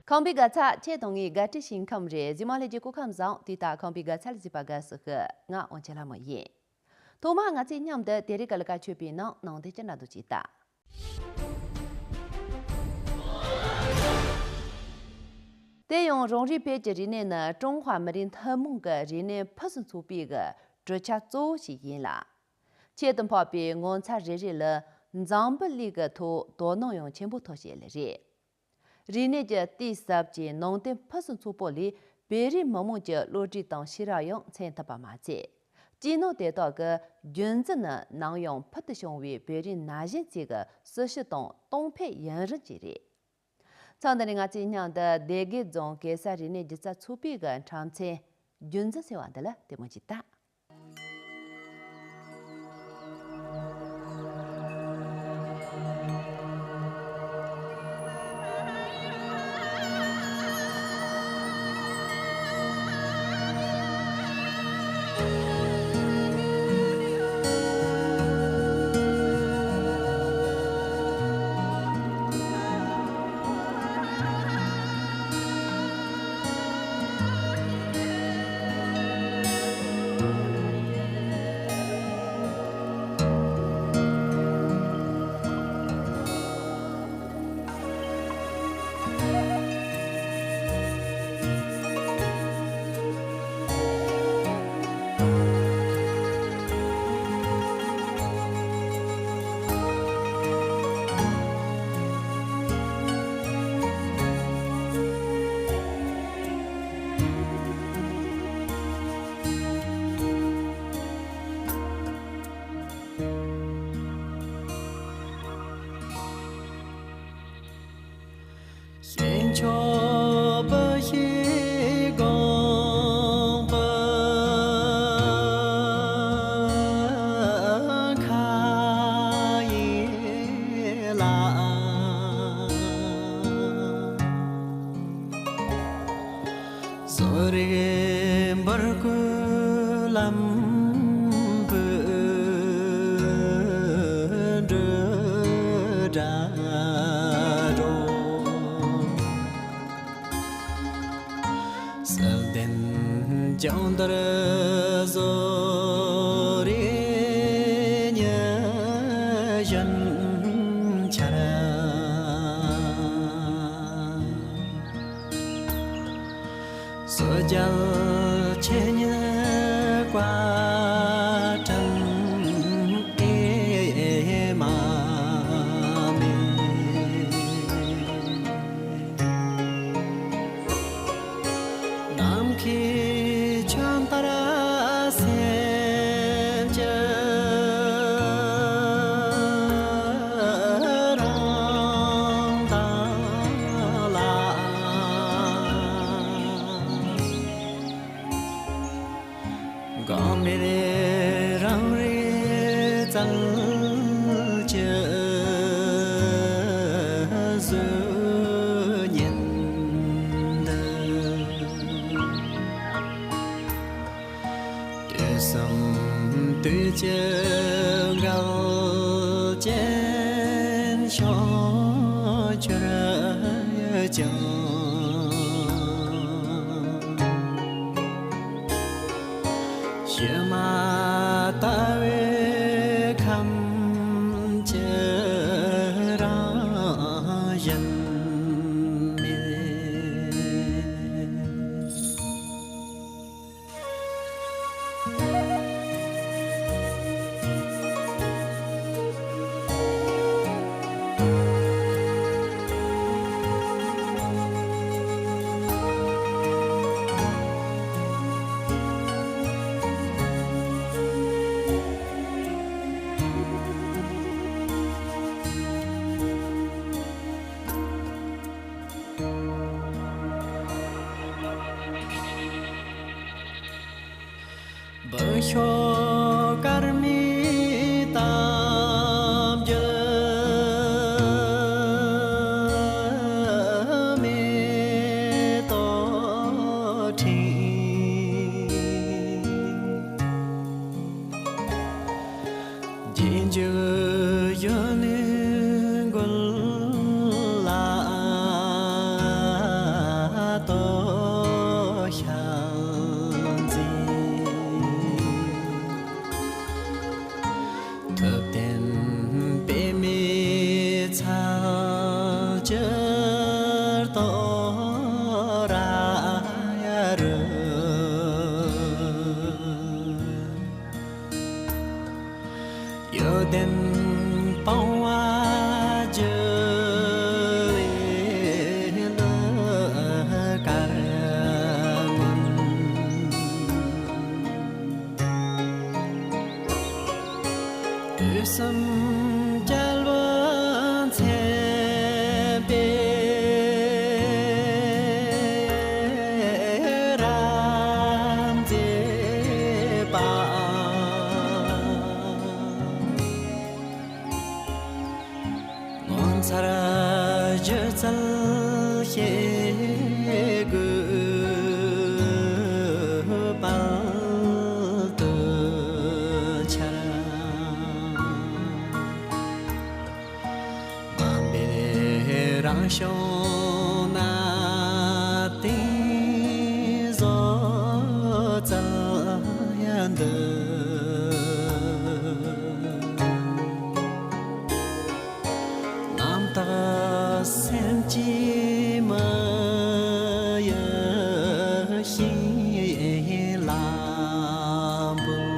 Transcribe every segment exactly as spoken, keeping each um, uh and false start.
ཁམས་པའི་དགའ་ཚལ་ཁྱེད་དང་ངའི་དགའ་སྤྲོའི་ཞིང་ཁམས་རེད། གཟིགས་མོ་ལྷན་རྒྱས་སྐུ་ཁམས་བཟང་། དུས་ལྟར་ཁམས་པའི་དགའ་ཚལ་གཟིགས་པར་དགའ་བསུ་ཞུ། ང་དབང་ཆེན་ལྷ་མོ་ཡིན། ཐོག་མར་ང་ཚོས་མཉམ་དུ་དེ་རིང་གི་ལས་ཀ་ཆོད་པའི་ནང་ནང་དོན་སྤྱི་འགྲོ་འདུག་ཅིག་ལྟ། དེ་ཡང་རང་རེའི་བོད་ཀྱི་རིག་གནས་ནི་ཀྲུང་ཧྭ་མི་རིགས་ཐུན་མོང་གི་རིག་གནས་ཕུན་སུམ་ཚོགས་པའི་གི་གྲུབ་ཆ་གཙོ་བོ་ཞིག་ཡིན་ལ། ཁྱད་དུ་འཕགས་པའི་ངོ་མཚར་རེ་རེ་ལ་འཛམ་བུ་གླིང་གི་ཐོག་དོ་སྣང་ཡང་ཆེན་པོ་ཐོབ་བྱེད་ལེ་རེད། རིག་གནས་ཀྱི་གཏིང་ཟབ་ཅིང་ནང་དོན་ཕུན་སུམ་ཚོགས་པོ་ལས་བོད་རིགས་མི་དམངས་ཀྱི་བློ་གྲོས་དང་ཤེས་རབ་ཡང་མཚོན་ཐུབ་པ་མ་ཚད། སྤྱི་ནོར་དེ་དག་གི་རྒྱུན་འཛིན་ནི་ནམ་ཡང་ཕུལ་དུ་བྱུང་བའི་བོད་རིགས་ན་གཞོན་ཚོའི་གི་སྲི་ཞུ་དང་གཏོང་ཕོད་ཡུན་རིང་ཅིག་རེད། ཚང་འདི་ནས་ང་ཚོས་མཉམ་དུ་སྡེ་དགེ་རྫོང་གེ་སར་རིག་གནས་སྒྱུ་རྩལ་ཚོགས་པའི་གི་འཁྲབ་ཚན་རྒྱུན་འཛིན་ཟེར་བ་འདི་ལ་དེ་མོ་ཅིག་ལྟ། ཞེན་ཆགས་པ་ཞིག་དགོངས་པ་ཁ་ཡིན་ལ། བཟོ་རིག་འབར་ཁུག་ལམ་བུ་འགྲོ་འདྲ་འགྲོ། གསལ་ལྡན་ལྗང་ལྡིར་བཟོ་རིག་ཉི་གཞོན་འཆར། སོ་རྒྱལ་ཆེ་ཉིད་བཀའ་དྲིན་ཨེ་མ་མེད། ནམ་མཁའི་ཆུ་ལྟར་སེམས་ཀྱི་རང་མདངས་ལ། འགག་མེད་རང་རིག་རྩལ་གྱི་གཟུགས་བརྙན་འདི། དུས་གསུམ་དུས་ཀྱི་འགལ་རྐྱེན་ཤོག་གྱུར་ཀྱང་། ཕྱི་མ་ལྟ་བུའི་ཁམས་ཀྱི་རང་བཞིན་མེད། འབུ་ཤོག་དཀར་མོའི་གཏམ་རྒྱུད་མེ་ཏོག་ཁྲིད། རྗེས་འཇུག་གཞོན་ནུའི་མགུལ་ལ་ ཏོ་ར་ཡ་རུ། ཡོན་ཏན་སྤང་བ་བརྒྱུད་པའི་གླུ་གར་མངོན། དུས་གསུམ་རྒྱལ་བུ་མཚན་དཔེ་རབ་མཛེས་པ། ངོ་མཚར་སྒྱུ་རྩལ་ཤེལ་སྒོའི་དཔལ་དུ་འཆར། མ་འདྲེས་རང་བྱུང་གནའ་དེང་བཟོ་རྩལ་ཡང་འདུ། རྣམ་དག་སེམས་ཀྱི་མི་གཡོ་ཞིང་ལ་འབུལ།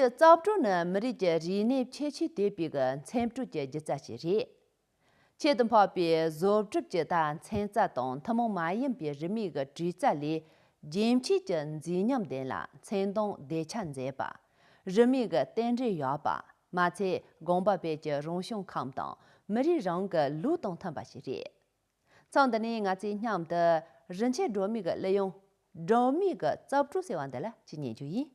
རྩ་བྲོ་ནི་མི་རིགས་ཀྱི་རིག་གནས་ཁྱད་ཆོས་ལྡན་པའི་གི་མཚན་བྲོ་གྱི་སྒྱུ་རྩལ་ཞིག་རེད། ཁྱད་དུ་འཕགས་པའི་བཟོ་གྲྭ་གི་ད་ཚན་རྩལ་དང་ཐུན་མོང་མ་ཡིན་པའི་རིག་གནས་ཀྱི་སྤྲོས་རྩལ་ལས། རྒྱན་ཆས་ཀྱི་མཛེས་ཉམས་ལྡན་ལ་མཚན་མདངས་བདེ་ཆ་མཛེས་པ། རིག་གནས་ཀྱི་རྟེན་འབྲེལ་ཡོད་པ། མ་ཚད་དགོན་པ་བོད་ཀྱི་རང་བྱུང་ཁམས་དང་མི་རིགས་རང་གི་ལུགས་དང་མཐུན་པ་ཞིག་རེད། མཚམས་འདི་ནས་ང་ཚོས་མཉམ་དུ་རིན་ཆེན་སྒྲོལ་མའི་གི་གླུ་དབྱངས་སྒྲོལ་མའི་གི་རྩ་བྲོ་ཟེར་བ་འདི་ལ་ཅིག་ཉན་རྒྱུ་ཡིན།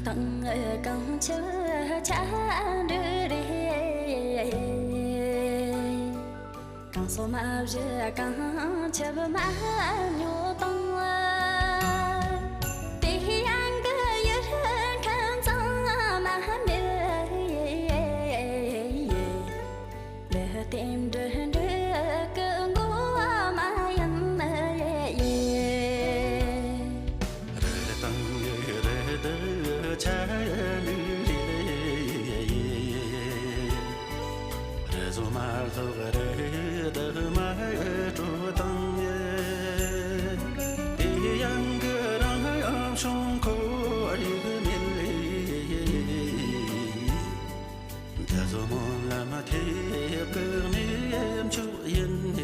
དང་གངས་ཆུ་ཆ་འདྲུད་རེད། གངས་སོ་མ་བཞི་གངས་ཆུ་མ་ཉོ་དང་། དེ་ཡང་གི་ཡུལ་ཁམས་གཙང་མ་མེད། ལུས་རྟེན་འབྲུ་འགྲུལ་གྱི་མགོ་མ་ཡིན་ཡེ། རི་དང་རི་དུ་ཆ་ལུ་རི་ལེ། རི་བཟོ་མ་ལྷོག་རི་དུ་མ་དྲོ་དང་ཡེ། དེ་ཡང་གི་རང་བྱུང་ཁོར་ཡུག་མེད། འདི་ཚོ་སྨོན་ལམ་ཐེབས་གི་གནས་མཆོག་ཡིན། ད་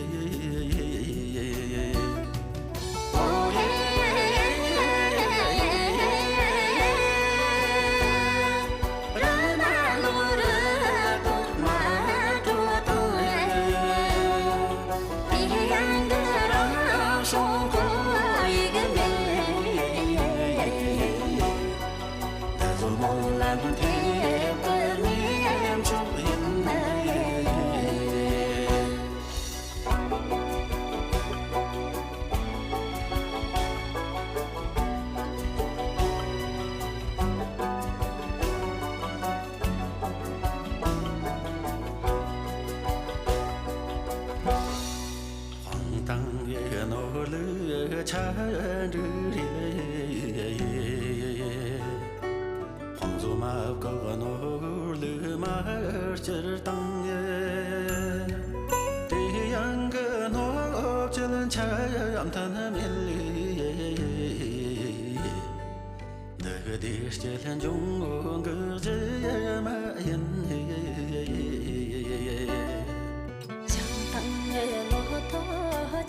གཟོད་སྨོན་ལམ་ཐེབས་པའི་གནས་མཆོག་ཡིན་ནའི། དཔང་དང་ནོར་ལུག་ཆ་འདྲུད་རེད། དཔང་བཟོ་མ་བཀོག་ནོར་ལུག་མ་སྐྱུར་དང་། དེ་ཡང་གི་ནོར་སྐྱེལ་འཆམ་མཐུན་མེད། འདི་བདེ་སྐྱིད་འབྱུང་གི་རྒྱུ་མ་ཡིན། བྱང་ཐང་ལོ་ཐོ་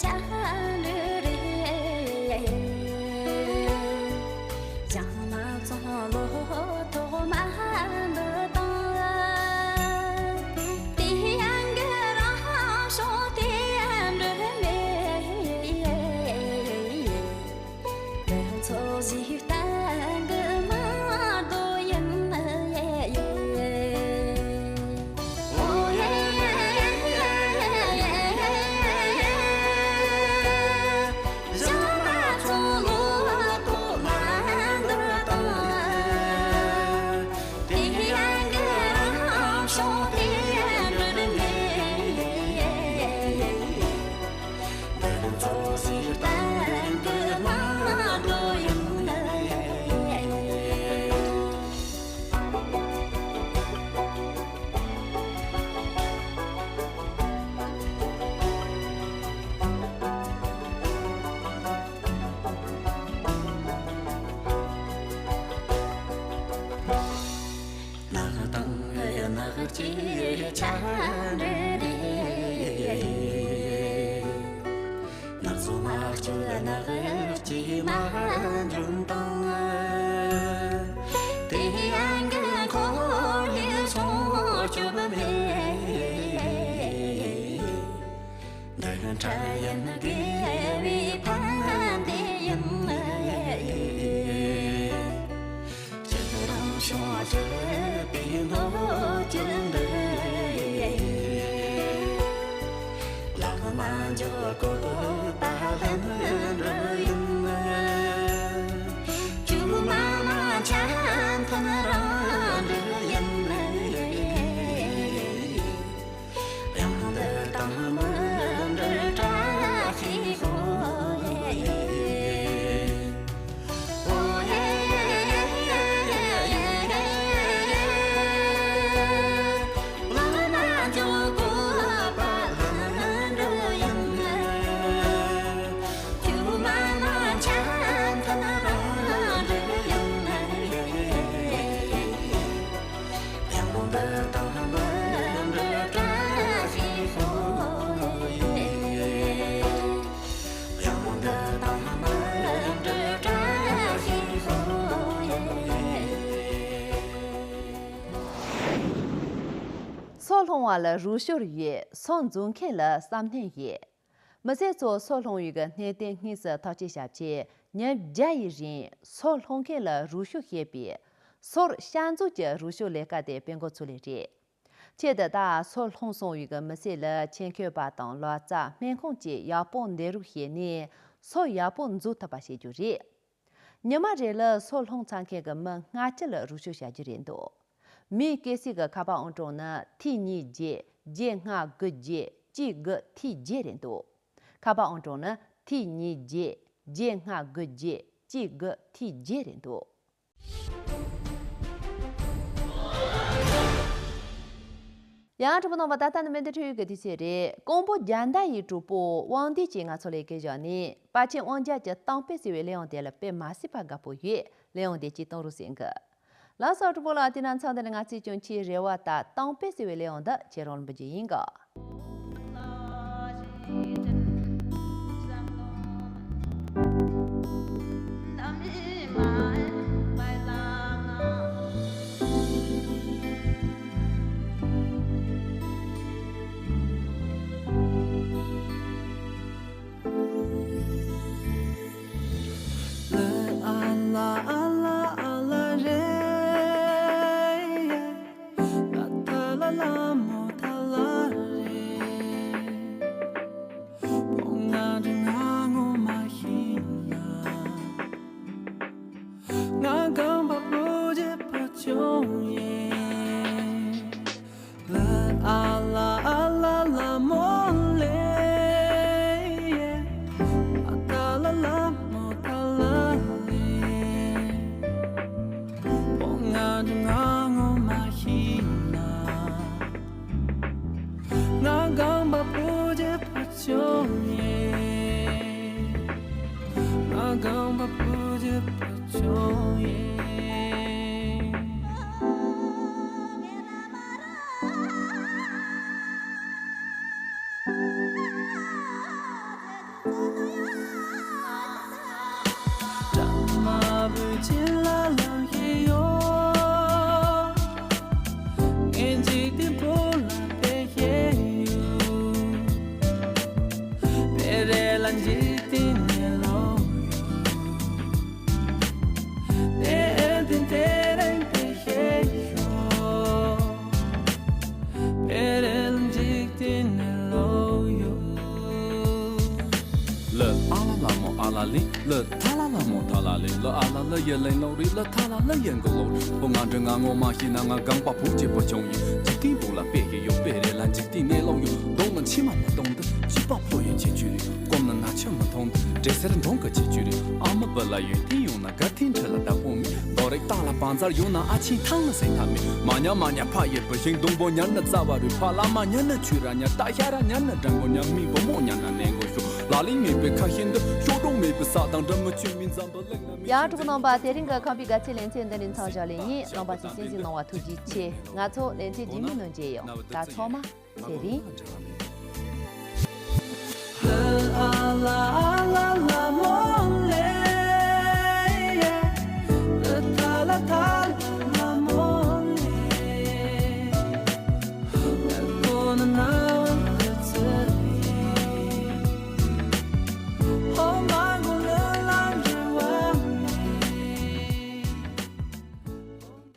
ཆ་འདྲུད་རེད། བྱང་མ་ཚང་ལོ་ཐོག་མ་འདི་དང་། དེ་ཡང་གི་རང་བྱུང་དེ་འདྲུད་མེད། ལྷ་ཚོགས་ཞིག་བསྟན་གི་མ་དོ་ཡིན་ཡེ། ནགས་དང་ནགས་ཀྱི་ཆ་འདྲུད་རེད། ནགས་ཚོ་མ་སྐྱོད་ནགས་ཀྱི་མ་འཇོམས་དང་། དེ་ཡང་གི་ཁོར་ཡུག་སྲུང་སྐྱོབ་མེད། འདི་འདྲ་ཡིན་དགེ་བའི་ཕན་བདེ་ཡིན། ཁྱེད་རང་བྱུང་གྲུབ་པའི་སྣོད་བཅུད་འདི། ལག་མ་འཇོག་བཀོད་པ་ལྷུན་གྲུབ་ཡིན། སྒྱུ་མ་མ་འཆམ་མཐུན་རང་གྲུབ་ཡིན། ཡང་འདི་དང་མི་འདྲ་བཀྲ་ཤིས་ཤོག། སོ་སློང་བ་ལ་རོགས་སྐྱོར་ཡོད། སོ་འཛུགས་མཁན་ལ་བསམ་ནན་ཡོད། མི་སེར་ཚོ་སོ་སློང་བའི་གནས་སྟངས་དངོས་སུ་ཐག་གཅོད་བྱ་ཆེད་ཉིན་བརྒྱ་ཡི་རིང་སོ་སློང་མཁན་ལ་རོགས་སྐྱོར་བྱེད་པའི་ སོར་བཤམས་མཛོད་ཀྱི་རོགས་སྐྱོར་ལས་ཀ་དེ་སྤེལ་འགོ་ཚུགས་ལེ་རེད། ཆེད་དུ་ད་སོར་ལྷུང་སོང་བའི་གི་མི་ཚེ་ལ་ཆེད་མཁས་པ་དང་ལོ་ཙཱ་སྨན་ཁང་བཅས་ཡག་པོ་འདེམས་རོགས་བྱས་ནས་སོར་ཡག་པོ་མཛོད་ཐུབ་པ་བྱེད་རྒྱུ་རེད། ཉི་མ་རེ་ལ་སོར་ལྷུང་ཚར་མཁན་གྱི་མི་ལྔ་བཅུ་ལ་རོགས་སྐྱོར་བྱ་རྒྱུ་རེད་འདུག་མིའི་གལ་སྲིད་ཀྱི་ཁ་པར་ཨང་གྲངས་ནི་ཐིག་གཉིས་བརྒྱད་བརྒྱད་ལྔ་དགུ་བརྒྱད་གཅིག་དགུ་ཐིག་བརྒྱད་རེད་འདུག་ཁ་པར་ཨང་གྲངས་ནི་ཐིག་གཉིས་བརྒྱད་བརྒྱད་ལྔ་དགུ་བརྒྱད་གཅིག་དགུ་ཐིག་བརྒྱད་རེད་འདུག་ཡང་གྲོགས་པོ་རྣམ་པ། ད་ལྟ་ནི་མེ་མདའ་འཕྲོ་ཡུལ་གྱི་དུས་ཚོད་རེད། ཀོང་པོ་རྒྱ་མདའ་ཡི་གྲོགས་པོ་དབང་འདུས་ཀྱིས་ང་ཚོ་ལ་སྐད་བརྒྱབ་ནས་པ་ཆེན་དབང་རྒྱལ་གྱི་གཏམ་དཔེ་ཟེར་བའི་གླེང་བྱ་དེ་ལ་དཔེ་མ་སྲིད་པ་དགའ་པོ་ཡོད། གླེང་བྱ་དེ་ཅིག་གཏོང་རོགས་ཟེར་གི། ལགས་སོ་གྲོགས་པོ་ལགས། དེ་ན་མཚམས་འདི་ནས་ང་ཚོས་ཀྱང་ཁྱེད་རེ་བ་དང་གཏམ་དཔེ་ཟེར་བའི་གླེང་བྱ་འདི་ཁྱེད་རང་ལ་འབུལ་རྒྱུ་ཡིན་གི། ལ་ཨ་ལ་ལ་མོ་ཨ་ལ་ལི། ལ་ཐ་ལ་ལ་མོ་ཐ་ལ་ལི། ལ་ཨ་ལ་ལ་ཡ་ལེན་ལོག་རི། ལ་ཐ་ལ་ལ་ཡ་མགོ་ལོག་རི། བུ་ང་འདྲི་ང་ངོ་མ་ཤེས་ན་ང་རྐང་པ་བུ་གཅིག་པོ་ཆུང་ཡིན། འཇིག་རྟེན་བུ་ལ་དཔེ་ཞིག་ཡོད། དཔེ་རེ་ལ་འཇིག་རྟེན་ནས་ལོག་ཡོད། གདོང་ན་མཆི་མ་མི་གཏོང་འདི། སྐྱིད་པ་ཕོ་ཡི་ཁྱད་ཆོས་རེད། སྐོམ་ན་ན་ཆུ་མི་འཐུང་འདི། འདྲེ་སེར་འབྲོང་གི་ཁྱད་ཆོས་རེད། ཨ་མ་བུ་ལ་ཡོན་ཏན་ཡོང་ན་དགའ་ཐེངས་ཁྲི་ལ་བདག་པོ་མེད། མདོ་རིགས་རྟ་ལ་བང་མཛོད་ཡོད་ན་ཨ་ཆེན་ཐང་ན་ཟེར་ཐབས་མེད། མ་ཉལ་མ་ཉལ་ཕ་ཡི་བུ་ཤིང་སྡོང་པོ་ཉལ་ན་རྩ་བ་རུད། ཕ་ལ་མ་ཉལ་ན་ཆུ་ར་ཉལ། རྟ་ཤ་ར་ཉལ་ན་སྦྲང་བུ་ཉལ། མི་བུ་མོ་ཉལ་ན་ནས་མགོ་ཤོར། ལ་ལིང་མེད་པའི་ཁ་ཤས་འདི། ཤོག་གྲོང་མེད་པའི་ས་དང་འདྲ། མི་ཆོས་མི་འཛམ་བུ་གླིང་ན་མི་ཡང་གྲོགས་པོ་རྣམ་པ། དེ་རིང་གི་ཁམས་པའི་དགའ་ཚལ་ལེ་ཚན་འདི་ནས་མཚམས་བཞག་ལེ་ཡིན། རྣམ་པ་ཚོས་གསན་གཟིགས་གནང་བ་ཐུགས་རྗེ་ཆེ། ང་ཚོ་ལེ་ཚན་རྗེས་མའི་ནང་མཇལ་ཡོང་། ད་ཚང་མ་ཚེ་རིང་།